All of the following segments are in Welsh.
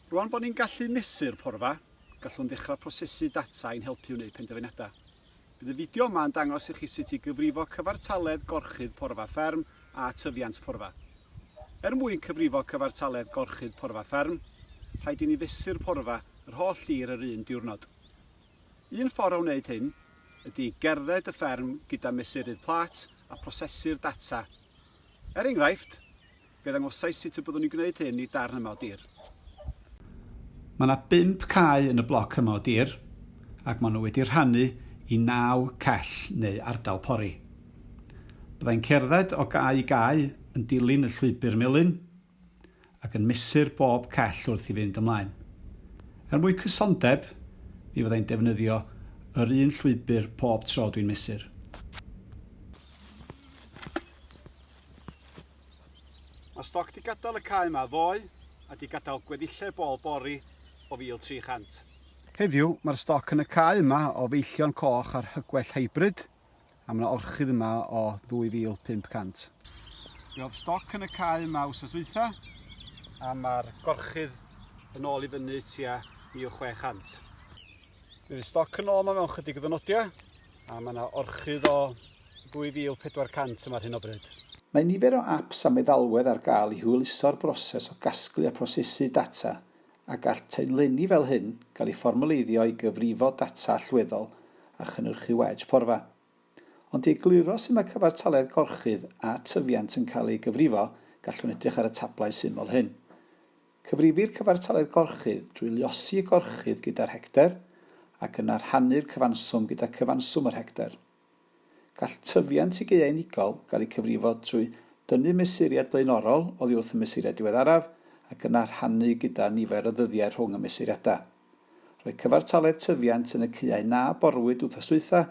Rwan bod ni'n gallu mesur porfa, gallwn ddechrau prosesu data i'n helpu wneud penderfyniadau. Bydd y fideo yma yn dangos i chi sut i gyfrifo cyfartaledd gorchudd porfa fferm a tyfiant porfa. Er mwyn cyfrifo cyfartaledd gorchudd porfa fferm, rhaid i ni fesur porfa yr holl dir yr un diwrnod. Un ffordd o wneud hyn ydy gerdded y fferm gyda mesurydd plât a prosesu'r data. Er enghraifft, Fe ddangosais sut y byddwn ni'n gwneud hyn i darn yma o dir. Mae yna bump cae yn y bloc yma o dir, ac maen nhw wedi rhannu i naw cell neu ardal pori. Byddai'n cerdded o gae i gae yn dilyn y llwybr melyn, ac yn mesur bob cell wrth i fynd ymlaen. Er mwy cysondeb, mi fyddai'n defnyddio yr un llwybr pob tro dwi'n mesur. Mae stoc 'di gadael y cae yma ddoe a 'di gadael gweddillau bol bori o 1,300. Heddiw mae'r stoc yn y cae yma o feillion coch a'r hygwell hybrid a mae 'na orchudd yma o 2,500. Mi oedd stoc yn y cae yma wsos dwytha a mae'r gorchudd yn ôl i fyny tua 1,600. Mi fydd stoc yn ôl yma mewn chydig o ddynodiau a mae 'na orchudd o 2,400 yma ar hyn o bryd. Mae nifer o apps a meddalwedd ar gael i hwyluso'r broses o gasglu a phrosesu data, a gall taenlenni fel hyn gael eu fformwleiddio i gyfrifo data allweddol a chynhyrchu wedge porfa. Ond i egluro sut mae cyfartaledd gorchudd a tyfiant yn cael ei gyfrifo, gallwn edrych ar y tablau syml hyn. Cyfrifir cyfartaledd gorchudd drwy luosi y gorchudd gyda'r hecter, ac yna rhannu'r cyfanswm gyda cyfanswm yr hecter. Gall tyfiant i gaeau unigol gael eu cyfrifo trwy dynnu mesuriad blaenorol oddi wrth y mesuriad diweddaraf ac yna rhannu gyda nifer o ddyddiau rhwng y mesuriadau. Roedd cyfartaledd tyfiant yn y caeau na borwyd wythnos dwytha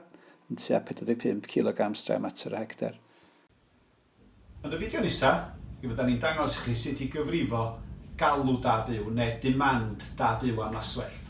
yn tua 45 cilogram straen mater y hecter. Yn y fideo nesa, mi fyddan ni'n dangos i chi sut i gyfrifo galw da byw neu demand da byw am laswellt.